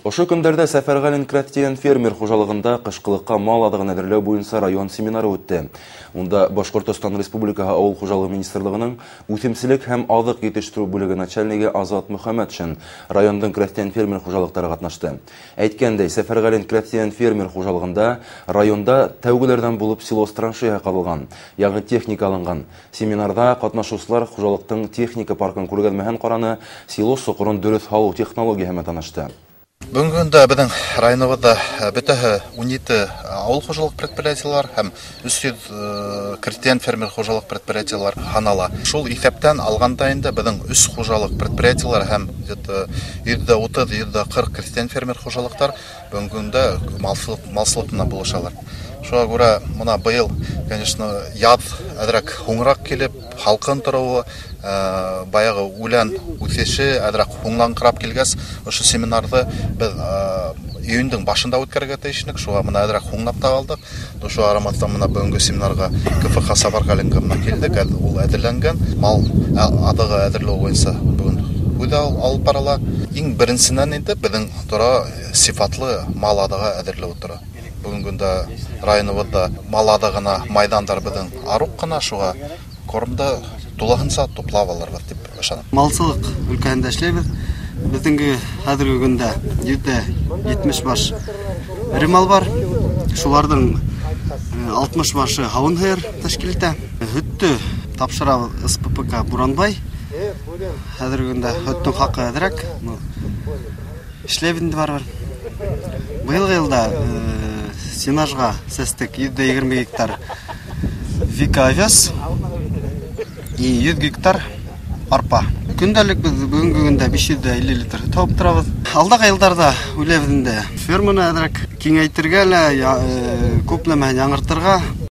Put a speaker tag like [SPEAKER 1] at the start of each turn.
[SPEAKER 1] Ошо көндәрҙә Сәфәрғәлин крәҫтиән фермер хужалығында ҡышҡылыҡҡа мал аҙығын әҙерләү буйынса район семинары үтте. Унда Башҡортостан Республикаһы Ауыл хужалығы министрлығының үҫемселек һәм аҙыҡ етештереү бүлеге начальнигы Азат Мөхәмәтшин, райондың крәҫтиән фермер хужалыҡтары ҡатнашты. Әйткәндәй, Сәфәрғәлин крәҫтиән фермер хужалығында районда тәүгеләрҙән булып силос траншеяһы ҡаҙылған, яңы техника алынған. Семинарҙа ҡатнашыусылар хужалыҡтың техника паркын күргәҙмәһен ҡараны, силос соҡорон дөрөҫ һалыу технологияһы менән танышты.
[SPEAKER 2] Бөгөнгө көндә беҙҙең районыбыҙҙа бөтәһе 17 ауыл хужалыҡ предприятиелар һәм 300 крәҫтиән фермер хужалыҡ предприятиелар һанала. Шул иҫәптән алғанда инде беҙҙең 3 хужалыҡ предприятиелар һәм где-то 130-140 крәҫтиән фермер хужалыҡтар бөгөнгө көндә малсылыҡ менән булышалар. Шуға күрә мына быйыл, конечно, яҙ әҙерәк һуңыраҡ килеп, һалҡын тороуы, баяғы үлән үҫеше әҙерәк һуңлаңҡырап килгәс, ошо семинарҙы беҙ июндең башында үткәрергә тейеш инек, шуға мына әҙерәк һуңлап та ҡалдыҡ. Шуға ҡарамаҫтан мына бөгөнгө семинарға КФХ Сәфәрғәлингә мына килдек, ул әҙерләнгән, мал аҙығы әҙерләү буйынса бөгөн һүҙ алып барыла. Иң беренсенән инде беҙҙең тора сифатлы мал аҙығы әҙерләү тора. Бөгөнгө көндә районыбыҙҙа мал аҙығына майҙандар беҙҙең арыҡ ҡына, шуға кормды тулыһынса туплап алырбыҙ тип ышанам.
[SPEAKER 3] Малсылыҡ өлкәһендә эшләйбеҙ. Беҙҙең хәҙерге көндә 170 баш эре мал бар. Шуларҙың 60 башы һауын һыйыр тәшкил итә. Һөттө тапшырабыҙ СППК Буранбай. Хәҙерге көндә һөттөң хаҡы әҙерәк. Эшләйбеҙ инде барыбер. Быйылғы йылда сенажға сәстек 120 гектар вика овес и 100 гектар арпа. Көндәлек беҙ бөгөнгө көндә 550 литр һөт һауып торабыҙ. Алдағы йылдарҙа уйлайбыҙ инде ферманы әҙерәк киңәйтергә лә, күп нәмәһен яңыртырға.